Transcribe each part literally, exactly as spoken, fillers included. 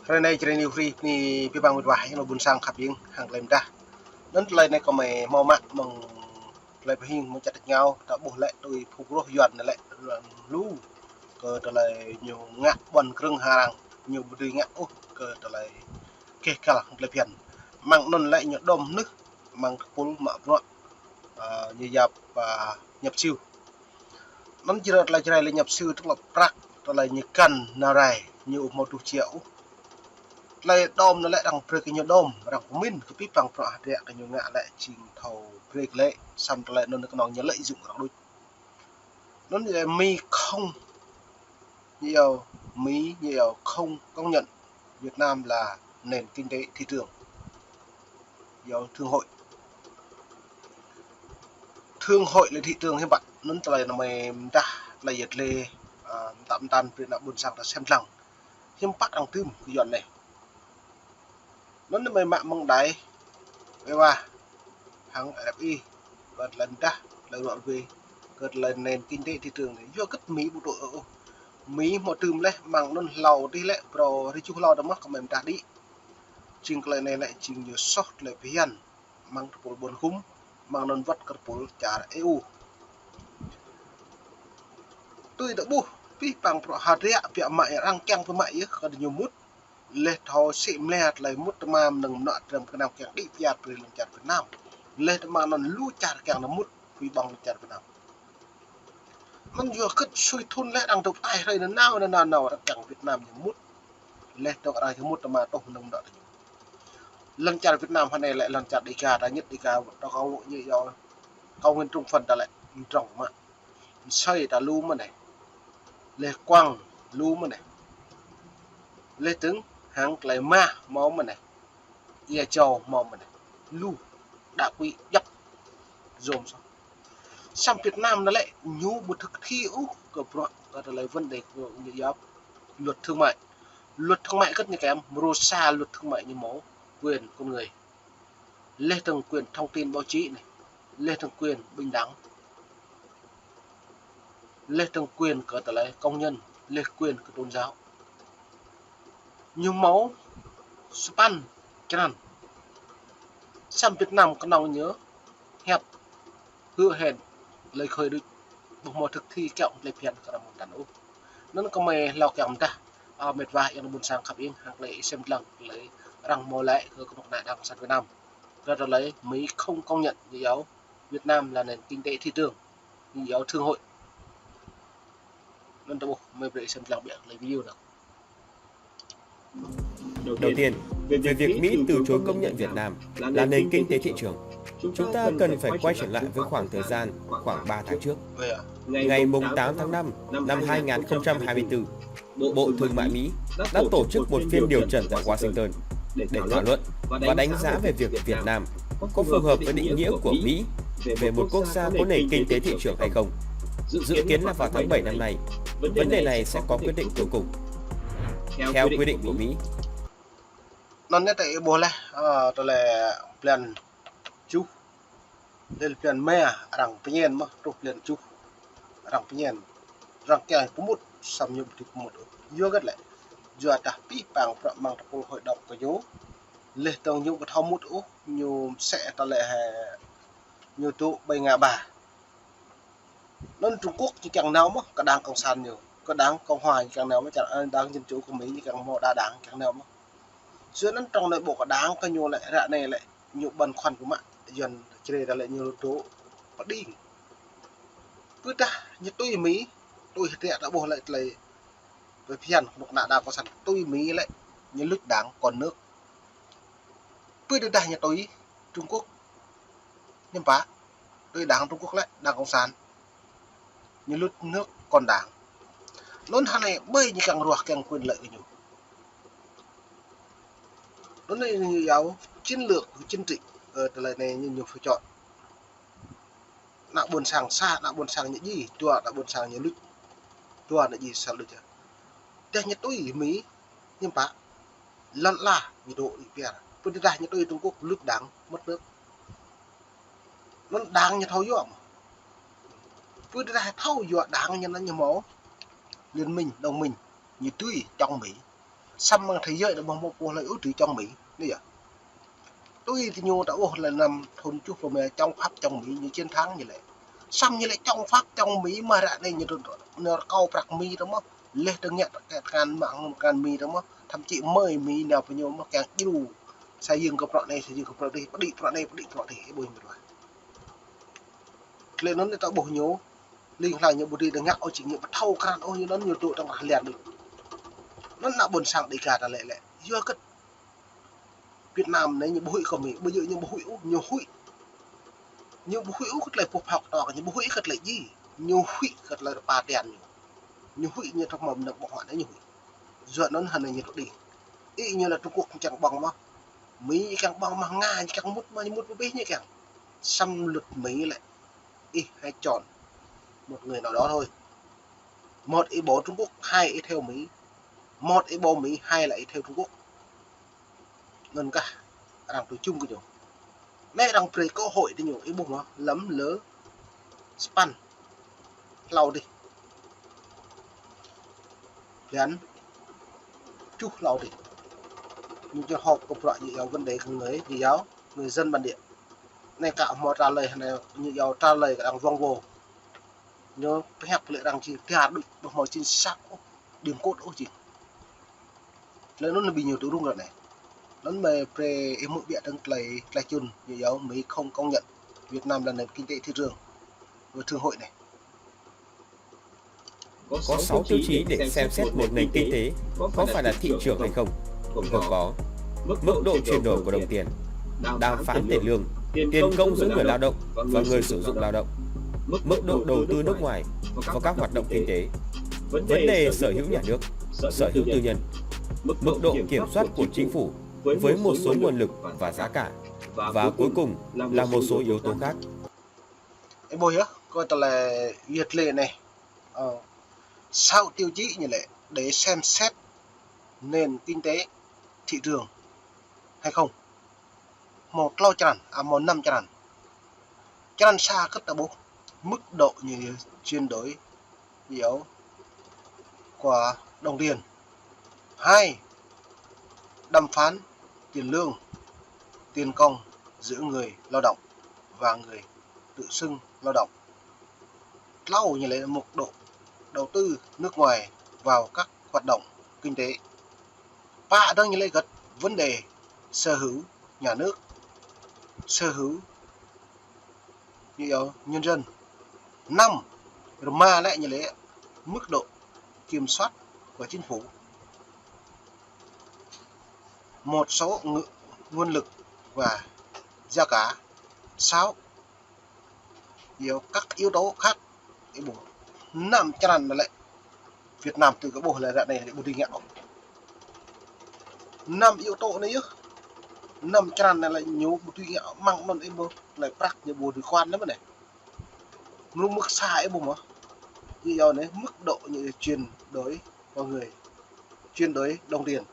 Hrơi anai Jrai News Free bơni abih bang met wa, ơ ƀôn sang khăp ing hăng tơlơi mơdah. Anŭn tơlơi anai kơmơi hmâo mă mơ̆ng tơlơi pơhing mơ̆ng čar tač rơngiao, ta ƀuh lĕ tui phung roh Yuan anai lĕ, lu kơ tơlơi ñu ngă ƀuăn krơ̆ng hăng arăng, ñu ƀu dưi ngă ôh kơ tơlơi keh kăl hăng tơlơi phiăn. Mơ̆ng anŭn lĕ ñu đom nưh mơ̆ng tơpul mă bruă, ơ, ñu yap, ơ, nhập siu. Anŭn jrơ tơlơi Jrai lĕ nhập siu tơlơi prăk, tơlơi ñu kăn nao rai, ñu ƀu hmâo truh jia ôh. Tơlơi đom anŭn lĕ arăng brơi kơ ñu đom, arăng pơmĭn kơ abih bang bruă hơdră kơ ñu ngă lĕ jing thâo brơi kơ lĕ, samơ̆ tơlơi anŭn kơnơ̆ng ñu lợi dụng arăng đôč. Anŭn lĕ Mi không, ñu iâu, Mi ñu iâu không công nhận Việt Nam là nền kinh tế thị trường, iâu thương hội. Thương hội lĕ thị trường hiư̆m pă, anŭn tơlơi anai mơ̆ mơdah tơlơi yet lĕ, ơ, mơtam mơtam brơi ană ƀôn sang ta sem lăng. Hiư̆m pă arăng dưm kơ Yuan anai. Anŭn anai mơ̆ mă mơ̆ng đài vê o a hăng rfi, kơ tơlơi mơdah, tơlơi ruă ruê, kơ tơlơi nền kinh tế thị trường anai. Yua hơget Mi ƀu dŏ ôh. Mi hmâo dưm lĕ mơ̆ng anŭn hlâo adih lĕ, phrâo rơjuh hlâo dah mơ̆ kơmơi mơdah đĭ. Jing tơlơi anai lĕ jing ñu soh tơlơi phiăn mơ̆ng tơpul ƀôn gum, mơ̆ng anŭn wơ̆t kơ tơpul čar E U. Tui ta ƀuh, abih bang bruă hơdră biă mă arăng kiăng pơmă yơh kơ ñu mŭt. Leh thâo sĭ mlĕ tơlơi mŭt tơma mơnơ̆ng mơnuă tơdrăm kơnam kiăng đĭ pơyat brơi lŏn čar Việt Nam. Leh tơma anŭn lu čar kiăng nao mŭt pui ƀơ̆ng lŏn čar Việt Nam. Anŭn yua hơget sui thŭn leh arăng dŏ pơtai hrơi nanao, nanao, nanao arăng kiăng Việt Nam ñu mŭt. Leh dŏ arăng ñu mŭt tơma tŏh mơnơ̆ng mơnuă tơ ñu. Lŏn čar Việt Nam hơnai lĕ lŏn čar Đêga, ta ñĕt Đêga, ta kâo ñu iâu, kâo Nguyễn Trung Phân ta lĕ, mơdrŏng mă. Mơsơi ta lu mơ̆n anai. Leh Quảng lu mơ̆n anai. Leh dơ̆ng hăng tơlơi mah hmâo mơ̆n anai. Ia Châu hmâo mơ̆n anai. Lu đa quỹ djŏp. Yôm soh. Samơ̆ Việt Nam anai lĕ ñu ƀu thực thi ôh kơ bruă kơ tơlơi vấn đề kơ ñu iâu luật thương mại. Luật thương mại hơget ñu kiăng, mrô sa luật thương mại ñu hmâo quyền con người. Leh dơ̆ng quyền thông tin báo chí anai, leh dơ̆ng quyền bình đẳng, leh dơ̆ng quyền kơ tơlơi công nhân, leh quyền kơ tôn giáo. Ñu hmâo sapăn črăn. Samơ̆ Việt Nam kơnơ̆ng ñu hiăp hứa hẹn, lời khơi đuč, ƀu hmâo thực thi kiăng tơlơi phiăn kơ arăng mơ̆ng tăn ôh. Anŭn kơmơi hlâo kiăng mơdah, ơ, met wa ơ ƀôn sang khăp ing hăng tơlơi sem lăng tơlơi arăng hmâo lĕ kơ kơnuk kơna Đảng Cộng sản Việt Nam. Kơ tơlơi Mi không công nhận, ñu iâu Việt Nam là nền kinh tế thị trường, ñu iâu thương hội. Anŭn ta ƀuh, mơi brơi sem lăng biă tơlơi video anŭn. Đầu tiên, về việc Mỹ từ chối công nhận Việt Nam là nền kinh tế thị trường, chúng ta cần phải quay trở lại với khoảng thời gian khoảng ba tháng trước. Ngày mùng tám tháng năm năm hai nghìn không trăm hai mươi tư, Bộ Thương mại Mỹ đã tổ chức một phiên điều trần tại Washington để thảo luận và đánh giá về việc Việt Nam có phù hợp với định nghĩa của Mỹ về một quốc gia có nền kinh tế thị trường hay không. Dự kiến là vào tháng bảy năm nay, vấn đề này sẽ có quyết định cuối cùng. Theo quy định của Mỹ. Anŭn anai ta ƀuh leh, ơ, tơlơi blan tơjuh. Leh blan rơma arăng pơñen mơ̆, truh blan tơjuh arăng pơñen. Arăng kiăng pơmŭt, samơ̆ ñu ƀu dưi pơmŭt ôh. Yua hơget lĕ? Yua dah abih bang bruă mơ̆ng tơpul hội đồng kơ ñu. Leh dơ̆ng ñu ƀu thâo mŭt ôh, ñu mơsĕ tơlơi hă, ñu dŏ ƀơi ngã ba. Anŭn Trung Quốc ñu kiăng nao mơ̆, kơ đảng cộng sản ñu, kơ đảng cộng hòa ñu kiăng nao mơ̆, čar, ơ, đảng dân chủ của Mỹ ñu kiăng hmâo đa đảng kiăng nao mơ̆. Yua anŭn trong nội bộ kơ đảng kơ ñu lĕ ră anai lĕ ñu băn khoăn kơ mă, Yuan Jrai ta lĕ ñu dŏ pơđing. Ƀôdah ñu tui Mi, tui hơdră ta ƀuh lĕ tơlơi phiăn kơnuk kơna đảng cộng sản, tui Mi lĕ ñu luč đảng còn nước. Ƀôdah ñu tui Trung Quốc, hiư̆m pă, tui đảng Trung Quốc lĕ, đảng cộng sản, ñu luč nước còn đảng. Anŭn hơnai ƀơi ñu kiăng ruah kiăng quyền lợi kơ ñu. Anŭn anai ñu iâu chiến lược chính trị, ơ, tơlơi anai ñu, ñu phải chọn. Ană ƀôn sang sa, ană ƀôn sang ñu djai, dua ană ƀôn sang ñu luč. Dua ană djai sa luč. Dah ñu tui Mi, hiư̆m pă, lăn ala ñu dŏ đĭ pơyơr. Ƀôdah ñu tui Trung Quốc luč đảng, mất nước. Anŭn đảng ñu thâo yua mơ̆. Ƀôdah thâo yua đảng ñu anŭn ñu hmâo liên minh, đồng minh, ñu tui chống Mỹ. Samơ̆ thế giới đa ƀu hmâo pô hlơi ôh dưi chống Mỹ, anai yơh. Tui tơ ñu ta ôh lĕ năm thun tơjuh pluh rơma chống Pháp chống Mỹ ñu chiến thắng ñu lĕ. Samơ̆ ñu lĕ chống Pháp chống Mỹ mơ̆ ră anai ñu tơ, ñu rơkâo prăk Mỹ tơ mơ̆. Leh tơ ngă tơ kĕ tơngan mă tơngan Mỹ tơ mơ̆. Thậm chí mơi Mỹ nao pơ ñu mơ̆ kiăng djru. Sa jing kơ prăk anai, sa jing kơ prăk adih, pơđĭ prăk anai, pơđĭ prăk adih, ih ƀuh mĭt wa. Lĕ anŭn ta ƀuh ñu, ling lang ñu ƀu dưi ngă ôh, či ñu ƀu thâo krăn ôh, ñu anŭn ñu dŏ tơngah lian đôč. Anŭn ană ƀôn sang Đêga ta lĕ lĕ. Yua kơ Việt Nam anai ñu ƀu huĭ kơ Mỹ, ƀu djơ̆ ñu ƀu huĭ ôh, ñu huĭ. Ñu ƀu huĭ ôh kơ tơlơi pơpha kơtô, ñu ƀu huĭ kơ tơlơi djai. Ñu huĭ kơ tơlơi rơpa tian ñu. Ñu huĭ ñu tơ̆k mơ̆ mơnơ̆ng ƀơ̆ng huă anai ñu huĭ. Yua anŭn hơnai ñu tŭ đĭ. Ih ñu lĕ Trung Quốc ñu čang ƀơ̆ng mơ̆. Mỹ ñu čang ƀơ̆ng mơ̆, Nga ñu čang mŭt mơ̆, ñu mŭt pơ abih ñu čang. Xâm lược Mỹ lĕ. Ih hãy chọn một người nào đó thôi. Một ih bầu Trung Quốc, hai ih theo Mỹ. Một ih bầu Mỹ, hai là ih theo Trung Quốc. Anŭn kah arăng tui čum kơ ñu. Anai arăng brơi cơ hội tơ ñu, ih ƀuh mơ̆, lăm lơ spăn. Hlâo adih. Blan tơjuh hlâo adih. Ñu či họp kơ bruă ñu iâu vấn đề kơ người, ñu iâu người dân bản địa. Anai kah hmâo trả lời, anai ñu iâu trả lời kơ arăng vòng vo. Ñu pơhiăp lĕ arăng či tiar đôč, ƀu hmâo chính xác ôh, điểm cốt ôh či. Tơlơi anŭn ƀing ñu tŭ rŭng ră anai. Anŭn mơ̆ brơi ih hmư̆ biă tơ̆ng tơlơi, tơlơi čun ñu iâu Mỹ không công nhận Việt Nam là nền kinh tế thị trường và thương hội anai. Có sáu tiêu chí để xem xét một nền kinh tế có phải là thị trường hay không, gồm có mức độ chuyển đổi của đồng tiền, đàm phán tiền lương, tiền công giữa người lao động và người sử dụng lao động, mức độ đầu tư nước ngoài vào các hoạt động kinh tế, vấn đề sở hữu nhà nước, sở hữu tư nhân, mức độ kiểm soát của chính phủ với một số nguồn lực và giá cả, và cuối cùng là một số yếu tố khác. Ih ƀuh yơh, kơ tơlơi yet lĕ anai. Ơ, sáu tiêu chí ñu lĕ để xem xét nền kinh tế thị trường hay không. Hmâo klâo črăn, a hmâo năm črăn. Črăn sa kơ ta ƀuh, mức độ như chuyển đổi dầu của đồng tiền. Hai, đàm phán tiền lương, tiền công giữa người lao động và người tự xưng lao động. Klâo ñu lĕ mức độ đầu tư nước ngoài vào các hoạt động kinh tế. Pă dơ̆ng ñu lĕ găt vấn đề sở hữu nhà nước, sở hữu ñu iâu nhân dân. Năm, rơma lĕ ñu lĕ mức độ kiểm soát của chính phủ. Một số ngu-, nguồn lực và giá cả. Sáu, iâu các yếu tố khác. Ih ƀuh. Năm črăn anai lĕ Việt Nam tui kơ ƀuh lĕ ră anai lĕ ƀu dưi ngă ôh. Năm yếu tố anai yơh. Năm črăn anai lĕ ñu ƀu dưi ngă mơ̆ng anŭn ih ƀuh. Tơlơi prăk ñu ƀu dưi kuan lĕ mơ̆ anai. Mơ̆ng mơ̆ng sa ih ƀuh mơ̆. Ñu iâu anai mức độ ñu chuyển đổi con người. Chuyển đổi đồng tiền.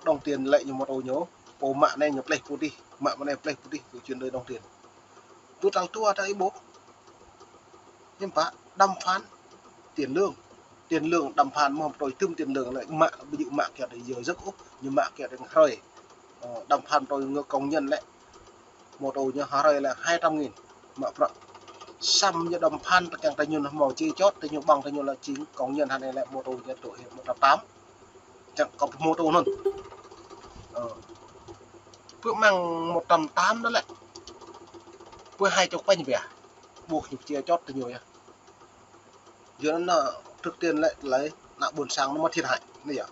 Đồng tiền lĕ ñu mơ̆ tơ ñu. Pô mă anai ñu pleh pô adih. Mă mă anai pleh pô adih. Ñu chuyển đổi đồng tiền. Tơl tal dua ta ih ƀuh. Hiư̆m pă đàm phán tiền lương. Tiền lương đàm phán mơ̆ tui tơm tiền lương lĕ mă, ví dụ mă kiăng tơ yơ jơk ôh, ñu mă kiăng tơ hrơi. Ơ, đàm phán tui ngơ công nhân lĕ. Mơ̆ tơ ñu hrơi lĕ hai trăm nghìn. Mă prăk. Samơ̆ ñu đàm phán tơ kiăng tơ ñu hmâo či čot, tơ ñu ƀơ̆ng tơ ñu lĕ jing công nhân hơnai lĕ mơ̆ tơ ñu tui một trăm tám. Čang kơ mơ̆ tơ anŭn. Ơ. Pơ mơ̆ng một trăm tám anŭn lĕ. Pơ hai čô panh biă. Ƀuh ñu či čot tơ ñu yơh. Yua anŭn, trước tiên lĕ tơlơi ană ƀôn sang anŭn mơ̆ thiệt hại. Anai yơh.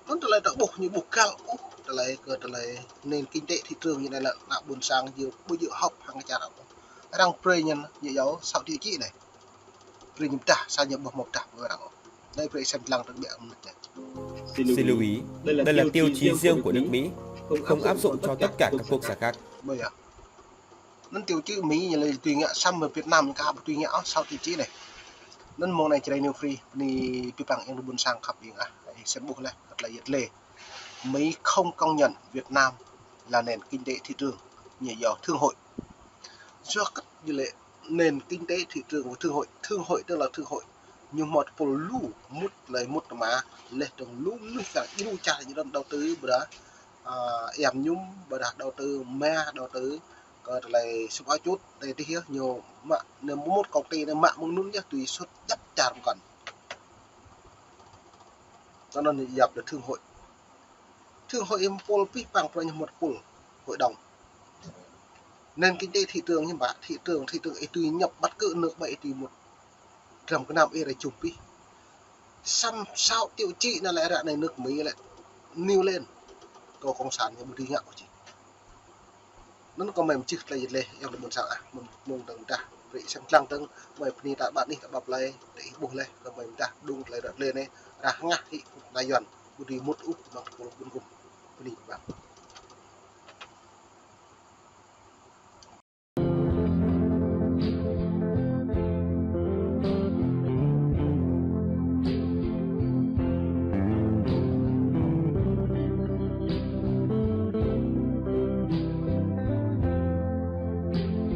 Anŭn tơlơi ta ƀuh ñu ƀu găl ôh, tơlơi kơ tơlơi nền kinh tế thị trường ñu anai lĕ ană ƀôn sang ñu ƀu djơ̆ họp hăng kơ čar ôh. Arăng brơi ñu, ñu iâu sáu tiêu chí anai. Brơi ñu pơdah, sa ñu ƀuh mơ̆ pơdah ƀơi arăng ôh. Anai brơi sem lăng tơ̆ng biă mơ̆n anai. Xin lưu ý, đây là tiêu chí riêng của nước Mỹ, không áp dụng cho tất cả các quốc gia khác. Ƀuh yơh. Anŭn tiêu chí Mỹ ñu lĕ tui ngă, samơ̆ Việt Nam kah ƀu tui ngă ôh sáu tiêu chí anai. Anŭn mơ̆ng anai Jrai New Free, bơni abih bang ƀôn sang khăp ƀing ah, sem ƀuh lĕ, kơ tơlơi yet lĕ. Mỹ không công nhận Việt Nam là nền kinh tế thị trường, ñu iâu thương hội. Yua kơ ñu lĕ nền kinh tế thị trường và thương hội, thương hội tức là thương hội. Ñu hmâo tơpul lu mŭt tơlơi mŭt tơma, laih dơ̆ng lu mơnuih kar djru čar ñu đon đầu tư ƀơdah, a, iăm ñum ƀơdah đầu tư ma đầu tư kơ tơlơi sum ao čut, tơlơi dih yơh, ñu mă, ñu mŭt công ty ñu mă mơ̆ng anŭn yơh, tui sut djăp čar mơkăn. Tơ anŭn yap lĕ thương hội. Thương hội yơh pul pih păng prŏng ñu hmâo tơpul hội đồng. Nền kinh tế thị trường ñu ƀă, thị trường, thị trường ih tui nhập bất cứ nước ƀă ih tui mŭt. Dram gơnam ih rai jum pih. Săm sáu triệu či anai lĕ ră anai nước Mỹ lĕ nêu lên. Kơ cộng sản ñu ƀu dưi ngă ôh či. Anŭn kơ mơi mơčih tơlơi laih, ayŏng adơi ƀôn sang ah, mơ̆ng, mơ̆ng dơ̆ng dah, brơi sang lăng dơ̆ng, mơi bơni ta ƀă anih ta ƀă plơi, tơ ih ƀuh laih, kơ mơi mơdah đung tơlơi ră lĕ anai, rah hơngah hĭ, nai yuan, ƀu dưi mŭt ôh, mơ̆ng pul ƀun gum, bơni ƀă.